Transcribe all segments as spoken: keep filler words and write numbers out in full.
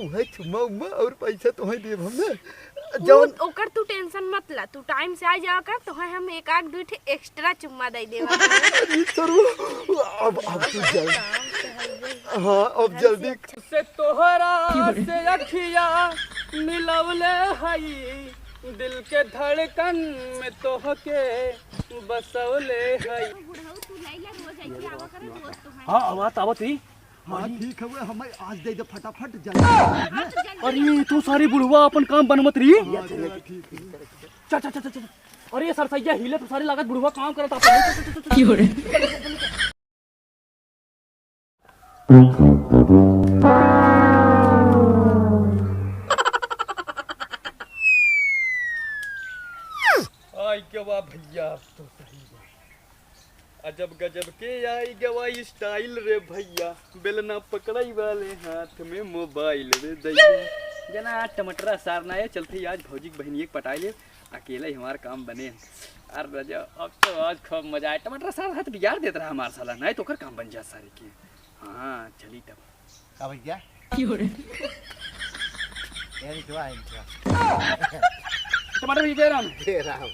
उहे चुम्मा उम्मा और पैसा तोहे देब हम ना। उ, जौन ओकर तू tension मत ला, तू time से आ जावा कर, तोहे हम एक आध दुइ ठे extra चुम्मा दे देवा। अरे सर, अब, अब तू जल्दी, हाँ, अब जल्दी। से तोहरा से अखिया मिलवले हई, दिल के धड़कन में तोहके बसवले हई। बुढ़ऊ, तू लैला रोज ऐसे आवा करे, रोज तोहार हाँ, आवत, आवत ही। हाँ, ठीक हवे, हमें आज दे दे फटाफट, जल्दी। हाँ, तो जल्दी। अरे, तू सारी बुढ़वा अपन काम बनवत रही। हाँ, चला, ठीक है। चल, चल, चल, चल, चल। अरे, सरसैया हिले तो सारी लागत बुढ़वा काम करत आपन। की हो रे? आई गवा भैया, अब तो सही बा। अजब गजब के आई गवा style रे भैया, बेलना पकड़ई वाले हाथ में mobile रे दैया। जना टमाटरा सार ना आए, चलते ही आज भौजी के बहनिया के पटाई ले, अकेले ही हमार काम बने। अरे रजा, अब तो आज खूब मजा आए। टमाटरा सार हाथ बिगाड़ देत रहा हमार साला, नहीं तो ओकर काम बन जात सारे के। हाँ, चली तब। का भैया? की हो रे? ये नहीं खिला, ये नहीं खिला। टमाटर भैया जय राम। जय राम।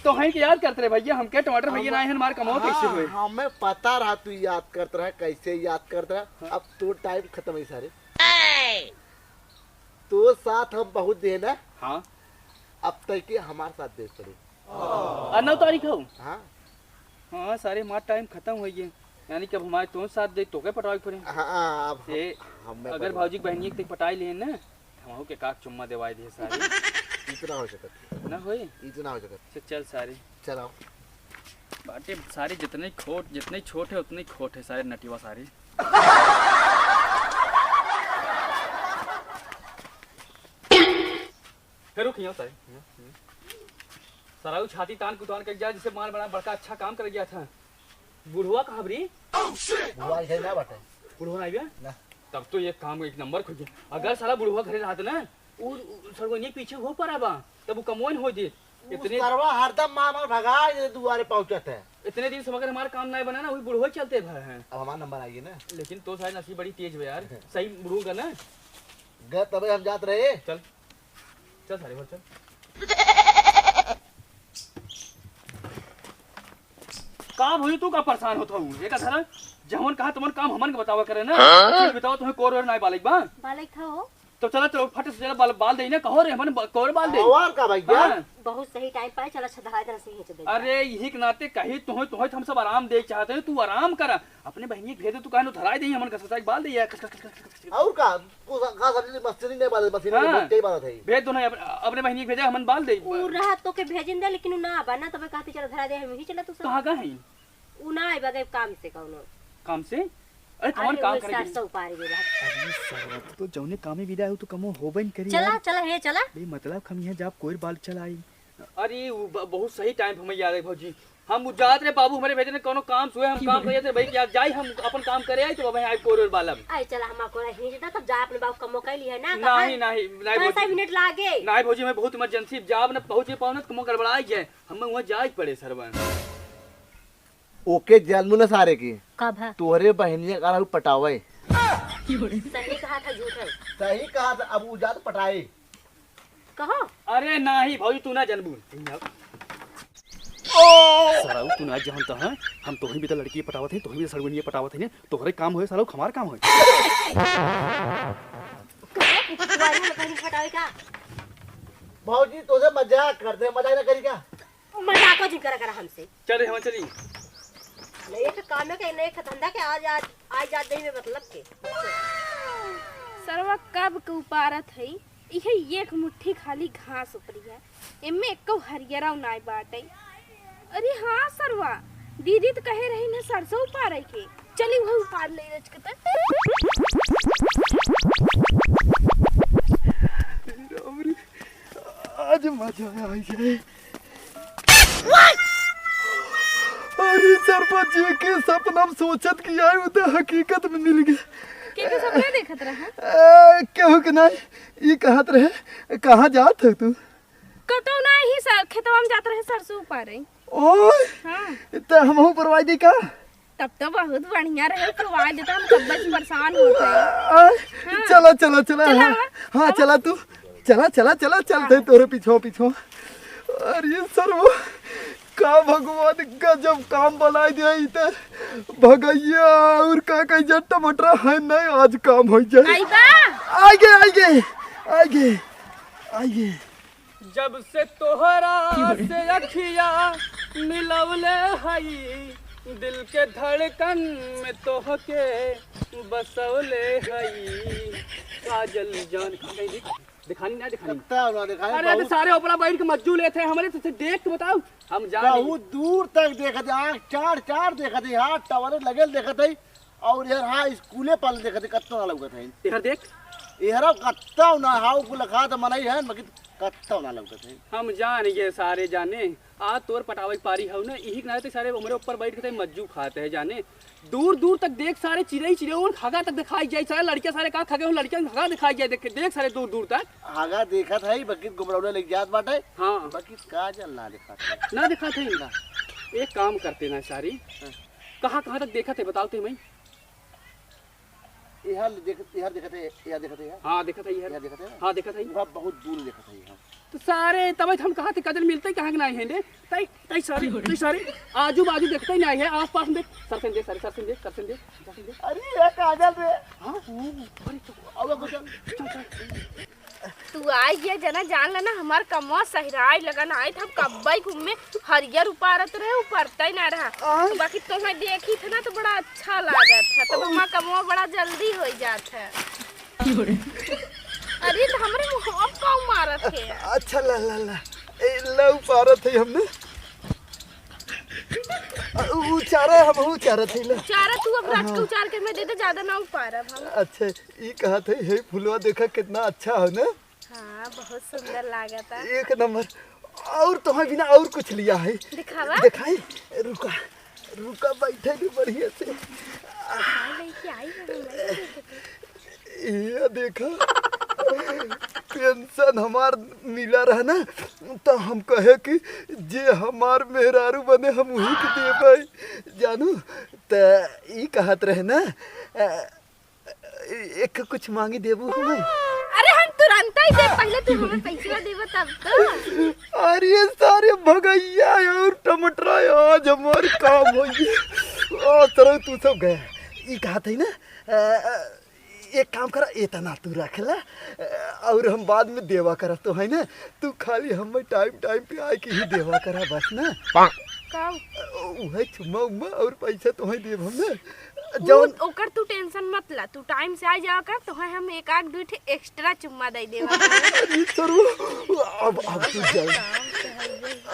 तो हैं कि याद करत रहे भैया, हमके टमाटर भैया हम ना है, हमार कमाओ कैसे हाँ, हुए? हमें पता रहा तू याद करत रहा, कैसे याद करत रहा। हाँ। अब तो time खतम है सारे। तो साथ हम बहुत देना। हाँ। अब तक के हमार साथ दे पड़े। आ, नौ तारीख हो? हाँ। हाँ, सारे हमार time खतम होइ गए। यानी कि अब हमारे तो साथ दे, तोके पटावे के पड़े। हाँ, अब हम, ए, हम, मैं अगर पटाऊँ। भौजी के बहनिया के पटाई लेन ना, हमहू के काक चुम्मा देवाई दे सारे। इतना हो सकत। ना होई? इतना हो सकत। चल, चल सारे। चल आओ। बाटे सारे जितने खोट, जितने छोट है, उतने खोट है सारे नटिवा सारे। फिर रुक, हियाँ उतारे, हियाँ, हियाँ। सराऊ छाती तान कुतान के जा, जिसे मार बड़ा बड़का अच्छा काम कर गया था। बुढ़वा कहाँ बरी? बुढ़वा घर ना बाटे। बुढ़वा नहीं बे? ना। तब तो ये काम एक नंबर खुल गया। अगर साला बुढ़वा घरे रहत ना, उ, उ सरगोनिया पीछे हो पड़ा बा, तब उ कमोइन हो दे। उ इतने सरवा हरदम मार मार भगा, ये दुआरे पहुँचत है। इतने दिन से मगर हमारा काम नहीं बना ना, वही बुढ़वा चलते भर हैं। अब हमारा नंबर आइए ना। लेकिन तो सारे नसीब बड़ी तेज बे यार। सही बुढ़वा का ना। ग तबे हम जात रहे। चल। चल सारे, बोल, चल। का भौजी, तू का परेशान होत हऊ? एका धरा, जवन कहा तवन काम हमन के बतावा करे ना। हाँ? चल बताओ, तुम्हें कोर ओर नाय बालिक बा? बालिक था हो। तो चला, चलो, फट से चला, बाल, बाल दे ना, कहो रे, हमन ब-, कोर बाल दे। और का भैया? हाँ। बहुत सही time पाए, चला, अच्छा, धरा देना सही है, चल, अरे, यही के नाते कही, तुहे, तुहे तो हम सब आराम दे चाहते हैं, तू आराम करा। अपने बहनिया के भेज दे, तू काहे नो धराई दे, हमन घसघसाई के बाल दे, या खस, खस, खस, खस, खस, खस। और का? तू सा-, का समझ ले, मशीन नहीं बाल, मशीन हाँ। बहुत तेज बाल है। भेज दो ना, अपने, अपने बहनिया के भेजा, हमन बाल दे। उ रहा तो के भेजिन दे, लेकिन उ ना आबा ना, तबे कहती, "चलो धरा दे, हम ही चला तू सब।" कहाँ का है? उ ना आबा गए काम से कौनो। काम से? अरे, कौन अरे, काम वो करे के? सरसों उपारे गए रहा। अरे, सरवा, तो जौने कामे विदा हो, तो कमो होबे न करी चला, यार। चला, हे चला। बे, मतलब, हम यहाँ जाब कोई बाल चलाई। अरे, उ ब-, बहुत सही time पे हमें याद है, भौजी। हम उ जात रहे, बाबू हमारे भेजे ने कोनो काम सुए, हम काम करे थे, भाई, क्या जाई, हम अपन काम करे आई, तो बाबा, आई कोरोर बालम। आई, चला, हम कोरा ही जता, तब जा अपने बाबू कमो कर लिया ना, नहीं, कहाँ? नहीं, नहीं, पाँच भौजी। सात मिनट लागे। नहीं, भौजी, हमें बहुत emergency, जाब न पहुँचे पाओ ना, तो कमो गड़बड़ा जाए, हमें वहाँ जाए पड़े, सरवन। ओके, जन्म न सारे की। का भा? तोहरे बहनिया का रहू पटावे। सही कहा था, झूठ है? सही कहा था, अब उ जात पटाए। कहो। अरे नाही भौजी, तू ना जनबू। ओ! सराऊ, तू ना जानता है, हम तोही भी तो लड़की पटावत है, तोही भी तो सड़गुनिया पटावत है, तोहरे काम होए सराऊ, हमार काम होए। कुआरी में कहीं पटावे का? भौजी, तोसे मजाक करते हैं, मजाक ना करी का? मजाको जिन करा करा हमसे। चल रे, हम चली। नहीं एक काम है कि नहीं एक धंधा के आज, आज, आज, आज दही में मतलब के। सरवा कब के उपारत है, इहे एक मुट्ठी खाली घास उपरी है, एमे एको हरियरा नाय बाटे। अरे हाँ सरवा, दीदी तो कहे रही न सरसों उपारे के, चली वही उपार ले रच के त। आज मजा आई जाए। अरे सरपंच जी के सपना में सोचत कि आई, उ तो हकीकत में मिल गया। के के सपना देखत रहा? ए, केहू के नहीं, ई कहत रहे, कहाँ जात हो तू? कतौ ना, ही स-, खेतवा में जात रहे सरसों उपारे। ओए, हाँ। त हमहू परवाई दी का? तब तो बहुत बढ़िया रहे, उठवा देता, हम कब्बे से परेशान होत है। आ, हाँ। चला, चला, चला, चला, हाँ, आवा, हाँ, आवा। चला तू, चला, चला, चला, चलते हाँ। तोरे पीछो, पीछो। अरे सरवा, का भगवान गजब काम बनाई दे, ई त भगैया और का कही जा, टमाटर है नहीं, आज काम हो जाए। आई बा? आइगे, आइगे, आइगे, आइगे। जब से तोहरा से अखिया मिलवले हई, दिल के धड़कन में तोहके बसवले हई। काजल जान, कहाँ गई? दिखानी ना, दिखानी। कत्ता ना दिखाई, अरे, तो बहुत सारे ऊपरा बैठ के मज्जू लेत हैं हमरे से, देख के बताओ, हम जान बहुत दूर तक देखत है, आँख चार चार देखत है, हाँ, टावर लगल देखत है। और यार, हाँ, स्कूले पाल देखत है, कत्तो ना लौकत है। इधर देख। इहरा कत्तो ना, हाउ कुल खा त मनई है, मगर कत्तो ना लौकत है। हम जान ये सारे जाने, आ तोर पटावे के पारी हौ ना, इही के नाते सारे हमरे ऊपर बैठ के तई मज्जू खाते हैं जाने। दूर दूर तक देख सारे चिड़ई चिड़ौन हगा तक दिखाई जाए, सारे लड़के सारे का खगे हो, लड़के हगा दिखाई जाए, देख, देख सारे दूर दूर तक। हगा देखत है, बकित गुमरौले लग जात बाटे। हाँ। बकित काजल ना दिखात है। ना दिखात है? ना। एक काम करते ना सारी। हाँ। कहाँ कहाँ तक देखत है बताओ ते मैं? इहर देख, इहर देखत है, इहर देखत है, इहर। हाँ, देखत है, इहर। इहर देखत है। हाँ, देखत है। वहाँ बहुत दूर देखत है, हाँ। तो सारे, तब हम कहा थे, काजल मिलते कहाँ के नहीं है रे? तई, तई सारे, तई सारे, आजू बाजू देखते ही नहीं है, आस पास में देख, सरसेन देख, सारे, सरसेन देख, सरसेन देख, सरसेन देख। अरे, ये काजल रे। हाँ, अरे, चल, अब कुछ चल, चल। तू आई ये जना जान लेना, हमार कमवा सहिराई लगन आई था, हम कब्बई घूमे हरियर उपारत रहे, उपरते ना रहा। आय। तो बाकी तुम्हें देखी थे ना, तो बड़ा अच्छा लागत है, तो हमार कमवा बड़ा जल्दी हो जात है। अरे, तो हमरे मुँह का मारत है। अच्छा, ला, ला, ला। ए, ला, उपारत है हमने। अ, उ-, उचारा, हम उचारत है, ला। उचारा तू अब रात के हाँ। उचार के हमें दे दे, ज्यादा ना उपारब हम। अच्छा, ई कहत है, हे फुलवा देखा कितना अच्छा हो ना। हाँ, बहुत सुंदर लागत है। एक नंबर। और तुम्हें बिना और कुछ लिया है। दिखावा। दिखाई? रुका, रुका, बैठे भी बढ़िया से। हाँ, लेके आई हूँ, मैं लेके तो। ये देखा, पेंशन हमार मिला रहा ना, तो हम कहे कि जे हमार मेहरारू बने, हम वही के देबै, जानू। त ई कहत रहे ना, अ, एक कुछ मांगी देबू हमें? अरे, हम तुरंत ही दे, पहले तू हमें पैसा देबो तब तो। अरे, सारे भगैया और टमाटर, आज हमार काम हो गया। आ, तरह तू सब गया। ई कहत है ना, अ, अ, एक काम करा, इतना तू रख ला, अ, और हम बाद में देवा करब तो है ना, तू खाली हमें टाइम टाइम पे आए के ही देवा करा बस ना। का? अ, उहे चुम्मा उम्मा और पैसा तो है देब हम ना। उ, जौन ओकर तू टेंशन मत ला, तू टाइम से आ जावा कर, तो है हम एक आध दुई ठे एक्स्ट्रा चुम्मा दे देवा। अरे सरवा, अब, अब तू जल्दी,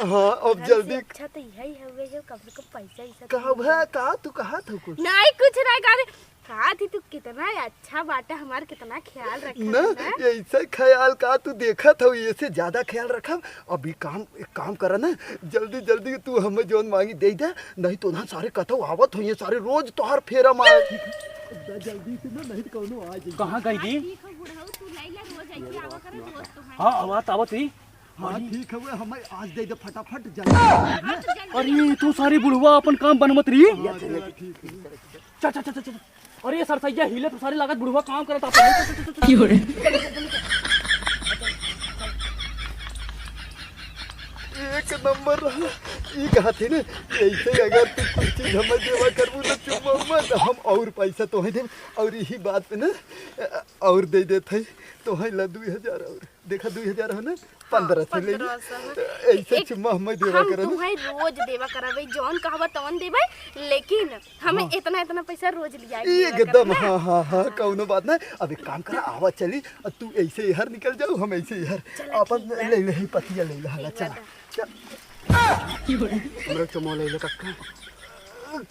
हाँ, अब घर से जल्दी। अच्छा तो यही हवे जो कम से कम पैसा ही सब का दे है, दे। का तू कहा था कुछ? नहीं, कुछ नहीं, का रे, का थी तू कितना अच्छा बाटा, हमार कितना ख्याल रखा ना, ना? ऐसे ख्याल का तू देखत हो, ऐसे ज्यादा ख्याल रखब। अभी काम, एक काम करा ना, जल्दी जल्दी तू हमें जौन मांगी दे दे, नहीं तो ना सारे कतौ आवत हो, ये सारे रोज तोहर फेरा मार। जल्दी से ना, नहीं तो कौनो आ जाई। कहाँ गई दी? ठीक हो बुढ़ऊ, तू लैला रोज ऐसे आवा करे, रोज तो है। हाँ, आवत, आवत ही। हाँ, अरे। ठीक हवे, हमें आज दे दे फटाफट, जल्दी। हाँ, तो जल्दी अरे, तू सारी बुढ़वा अपन काम बनवत रही। हाँ, चला, ठीक है। चल, चल, चल, चल, चल। अरे, सरसैया हिले तो सारी लागत बुढ़वा काम करत आप। चल, चल, चल, चल, चल। एक नंबर रहा। ई कहत ही ने, ऐसे अगर तू कुछ चीज हमें देवा करबू तो चुप मत, हम और पैसा तोहे देब, और यही बात पे ना, और दे देत है, तोहे ला दुई हजार और। देखा, दुई हजार है ना, हाँ, पन्द्रह सौ ले ले। पन्द्रह सौ है। ऐसे ए-, चुम्मा हमें देवा हम करा ना। तुम्हें रोज देवा करबे, जौन कहबा तौन देबे, लेकिन हमें हाँ। इतना, इतना पैसा रोज लिया के देवा एकदम, करबे ना। हाँ, हाँ, हाँ, हाँ। कौनो बात ना। अब एक काम करा, आवा चली, अब तू ऐसे इहर निकल जाऊ, हम ऐसे इहर। चला, अपन ठीक बा। ले ले, ही पतिया ले ले, हाला, ठीक बा, चला। दा। चल। हमरा चुम्मा ले ले, कक्का।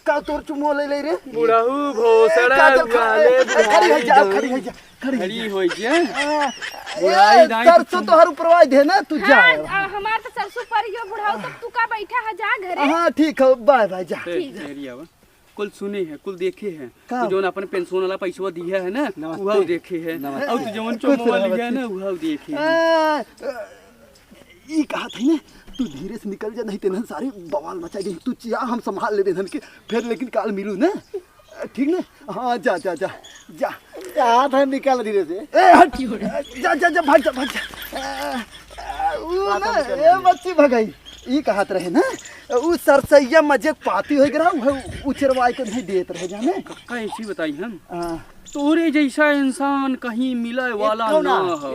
का तोर चुम्मा ले ले रे? बुढ़ऊ भोसड़ा का तो खा-, उगाले ए, खड़ी हो जा, बुढ़ाई खड़ी हो जा, खड़ी हो खड़ी जा। हो जा। हाँ, बुढ़ाई ए, दाई सरसों कुछ तो हर ऊपरवाई दे ना, तू जा। हाँ, आ, हमार तो सरसों पर यो बुढ़ऊ, तब तू का बैठा है, जा घरे। हाँ, ठीक है, बाय बाय, जा। ए, ठीक। मेरी आवा। कुल सुने है, कुल देखे है। का? तू जौन अपन पेंशन वाला पैसवा दिया है ना, नमस्ते। उहाऊ देखे है। नमस्ते। और तू जौन कुछ चुम्मा रहा लिया है बच्ची। ना, उहाऊ देखे है। आ, ई कहत है ना, तू धीरे से निकल जा, नहीं तो इन्हन सारी बवाल मचा दे। तू चिया, हम संभाल लेबे इन्हन के, फिर लेकिन काल मिलू ना, ठीक ना? हाँ, जा, जा, जा, जा। कहाँ था, निकल धीरे से। ए, हट। जा, जा, जा, भाग जा, भाग जा। आ, आ, ऊ ना, ए, बच्ची भगाई। ई कहत रहे ना, ऊ सरसैया मजे पाती होइ गया, ऊ उचरवाई के नहीं देत रहे जाने। कक्का ऐसी बताई हम। हाँ। तोरे जैसा इंसान कहीं मिले वाला ना हो।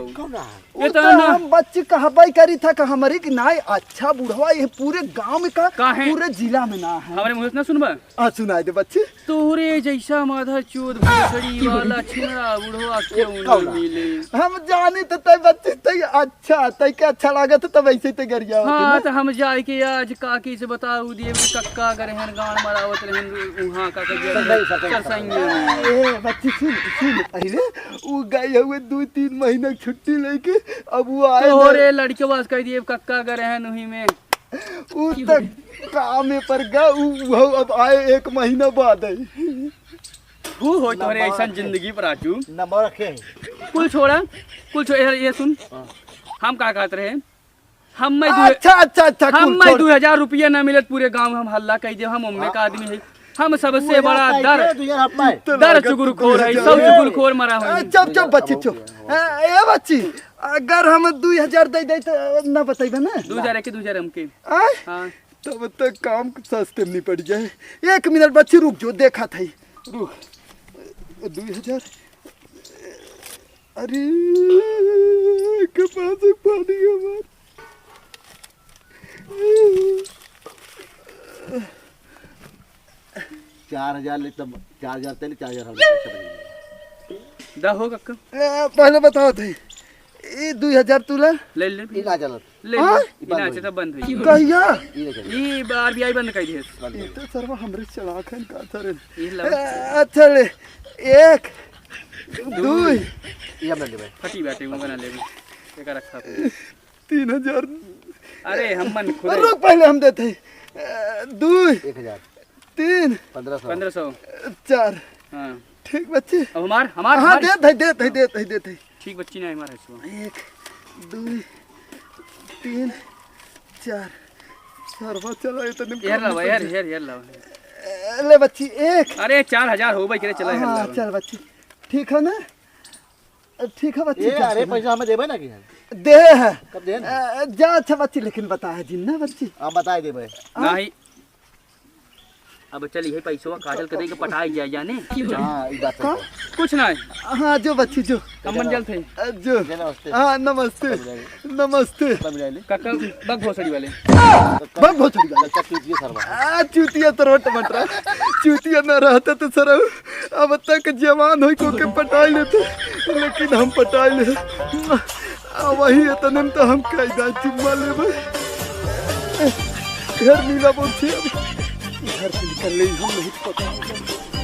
ऊ तो हम बच्ची कहबई करी था कि हमरी कि नाई अच्छा बुढ़वा ये पूरे गांव का, काहे? पूरे जिला में ना है। हमरे मुंह से ना सुनबा। आ, सुनाई दे बच्ची। तोरे जैसा माधर चोद भोसड़ी वाला छिनरा बुढ़वा क्यों ना मिले? हम जानी तो तै बच्ची तै अच्छा, तै के अच्छा लागत तब ऐसे तै गरिया होती हाँ, ना। तो हम जाए के आज काकी से बताऊ दिए कि कक्का अगर हन गान मरावत रहन उहाँ का कहिए सरसैया में। ए, बच्ची सुन, सुन पहले। ऊ गए हुए दो तीन महीना छुट्टी लेके, अब वो आए तो ना। रे लड़के वास कह दिए कक्का अगर हन उही में। ऊ तक कामे पर गा, ऊ, ऊ अब आए एक महीना बाद है। तू हो तोहरे ऐसन जिंदगी पर राजू। नंबर रखे हैं। कुल छोड़ा, कुल छोड़, ये, ये सुन। हाँ। हम का कहत रहे? हम मैं दू अच्छा, अच्छा, अच्छा, कुल हम मैं छोड़। दू हजार रुपया ना मिलत पूरे गांव हम हल्ला कह दे, हम उम्मे का आदमी है। हम सबसे बड़ा दर, दर चुगलखोर है, सब चुगलखोर मरा है। ए, चुप, चुप, बच्ची, चुप। ए, ए, बच्ची, अगर हम दू हजार दे दे तो ना बतइबे ना? दू हजार है कि दू हजार हमके? आय? हाँ। तब तक काम सस्ते में निपट जाए। एक मिनट बच्ची रुक जो, देखा था ही। रुक। दू हजार। अरे, के पास एक पानी हमार। चार हजार ले तब, चार हजार तेल, चार हजार हम ले, पैसा दे। दा हो कक्का। ए, पहले बताओ थे, ये दू हजार तू ला? ले ले। ई ना चलत। ले हाँ? ले। ई बंद इना होई। अच्छा तब बंद होई। कहिया? ई ना चलत। ई आरबीआई बंद कर दिए। बंद ये होई। तो सरवा हमरे चलाक हन का था रे। ये लो। ए, अच्छा ले, एक, दुई। ई हम ना लेबे। फटी बाटे, वो ना लेबे। एका रखा तू। तीन हजार। अरे, हम मन खुद रुक, पहले हम देते हैं। ए, दुई। एक हजार। तीन। पन्द्रह सौ। पन्द्रह सौ। चार। हाँ। ठीक बच्ची। अब हमार, हमार, हाँ, हमार। देत है, देत है, देत है, देत है। ठीक बच्ची ना, हमार है सुआ। एक, दुई, तीन, चार। सरवा चला, इतने में हेर काम लावा, निपट हेर, जाए। हेर, हेर लावा। ए, ले बच्ची, एक। अरे, चार हजार हो भाई, करे चला, हेर हाँ, लावा। चल बच्ची। ठीक है ना? ठीक है बच्ची, ए, जा अरे, सुना। पैसा हमें देबे ना कि है? दे है। कब दे ना? अ, जा अच्छा बच्ची, लेकिन बता है जिन ना बच्ची। हाँ, बताए देबे। हाँ? नहीं। अब चल, यही पैसवा काजल के दे के पटाई जाए जाने। हाँ, ई बात का? सही है। कुछ ना है। हाँ, जो बच्ची, जो। कम्मन जल थे। अ, जो। जी, नमस्ते। हाँ, नमस्ते। सब मिला ले। नमस्ते। सब मिला ले। काका, बग भोसड़ी वाले। बग भोसड़ी वाले। अच्छा, चूतिया सरवा। आ, चूतिया तो रोट बट रहा। चूतिया ना रहता तो सरऊ अब तक जवान होई को के पटाई लेते, लेकिन हम पटाई ले। आ, वही इतने में तो हम कायदा जिम्मा लेबे। घर मिला बोलते अब। घर से निकल ले, हम नहीं पटाई।